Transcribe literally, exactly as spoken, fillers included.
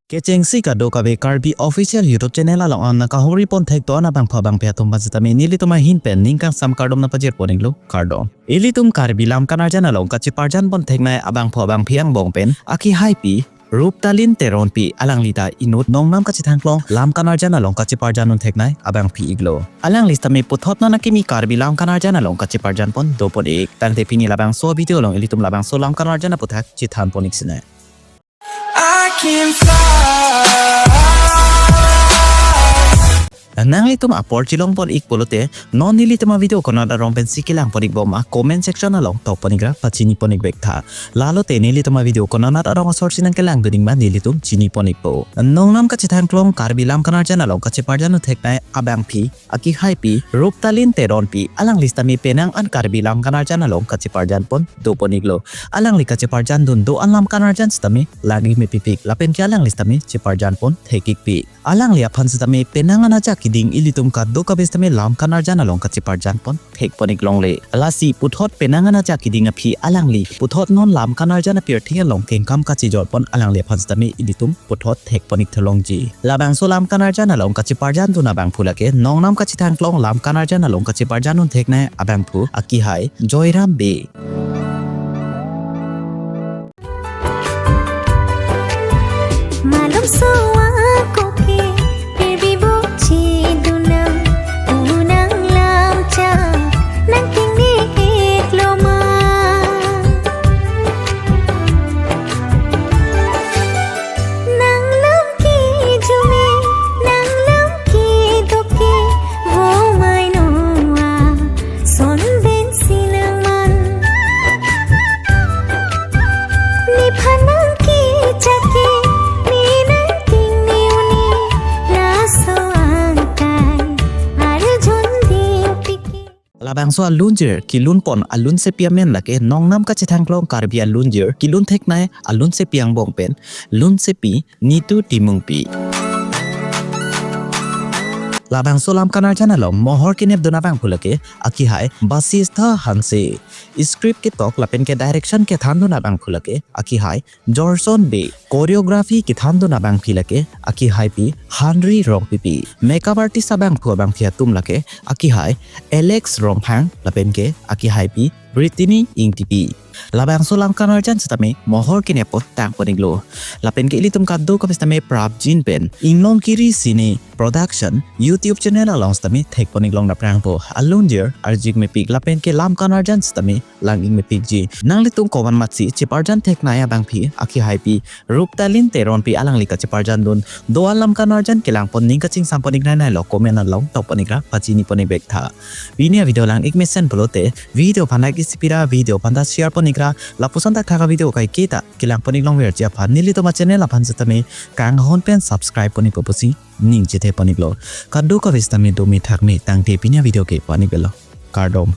Kechengsi kadokave Karbi Official YouTube Channel along an nangkahori pon thekdun abangphu abangphi atum aphan sitame nelitum ahin pen ning kangsam kardom nangpajir pon iklo, kardom. Ilitum Karbi Lam Kanarjan along kacheparjan pon theknei abangphu abangphi angbong pen akehaipi Ruptalin Teronpi alangli ta inut nongnam kachethangklong lam kanarjan along kacheparjan un theknei abangphi iklo. Alangli sitame puthot non akimi Karbi Lam Kanarjan along kacheparjan pon do pon ik. Tangte pini labangso video along ilitum labangso lam kanarjan aputhak chethan pon ik sinai. I can fly. Nanglitum apor chelong pon ik pulote, non nelitum avideo konat arong pensi kelang pon ik bom ma comment section along tok pon ikra pachini pon ik vek tha. Lalote nelitum avideo konat arong asor si nangkelang dun ik ma nelitum chini pon ikpo. Nongnam kachethangklong Karbi Lam Kanarjan along kacheparjan un theknei abangphi akehaipi Ruptalin Teronpi alangli sitame penang an Karbi Lam Kanarjan along kacheparjan pon do pon iklo. Alangli kacheparjan dun do-an lam kanarjan sitame lang ik mepik pik lapen ke alangli sitame cheparjan pon thek ik pik. Alangli aphan sitame penang an ajak keding ilitum kadokave sitame lam kanarjan along kacheparjan pon thek pon ik longle. Lasi puthot penang an ajak keding aphi alangli puthot non lam kanarjan apirthe along kengkam kachejor pon alangli aphan sitame ilitum puthot thek pon ik thalongji. Labangso lam kanarjan along kacheparjan dun abangphu lake nongnam kachethangklong lam kanarjan along kacheparjan un theknei abangphu akehai Joyram Bey. Malomso ako ke, pirbi bokchi dunam, unang lamcha, nangtingni iklo ma. Nanglam kejume, nanglam kedoke, vo mai noa, son pen si nangman. Nephan nangkechak ke, ne nangtingni un-e, laso angkai, arjun dingpik ke. Labangso alunjir kelun pon alunsepi amen lake nongnam kachethangklong Karbi alunjir kelun theknei alunsepi angbong pen lunsepi Nitu Timungpi. Labangso lam kanarjan along mohor kenep dun abangphu lake akehai Basistha Hanse. Script ketok lapen ke direction kethan dun abangphu lake akehai Jorson Bey. Choreography kethan dun abangphi lake akehaipi Henry Rongpipi. Makeup artist abangphu abangphi atum lake akehai Alex Ronghang lapen ke akehaipi Brittany Ingtipi. Labangso lam kanarjan sitame mohor kenep pon tang pon iklo. Lapen ke ilitum kadokave sitame prapjin pen Inglong Kiri Cine Production YouTube channel along sitame thek pon ik long naprangpo. Alunjir arju ik mepik lapen ke lam kanarjan sitame lang ik mepikji. Nanglitum kovan matsi cheparjan theknei abangphi akehaipi Ruptalin Teronpi alangli kacheparjan dun do-an lam kanarjan kelang pon ning kachingsam pon iknei nai lo comment along tok pon ikra pachini pon ik vek tha. Pini avideo lang ik mesen pulote video aphan like isi pira, video aphan ta share pon ikra, lapuson thakthak avideo kaiketa kelang pon ik longverji aphan nelitum achannel aphan sitame kanghon pen subscribe pon ikpo pusi ning chethe pon iklo. Kadokave sitame dome thakme tangte pini avideo ke pon ik velo. Kardom.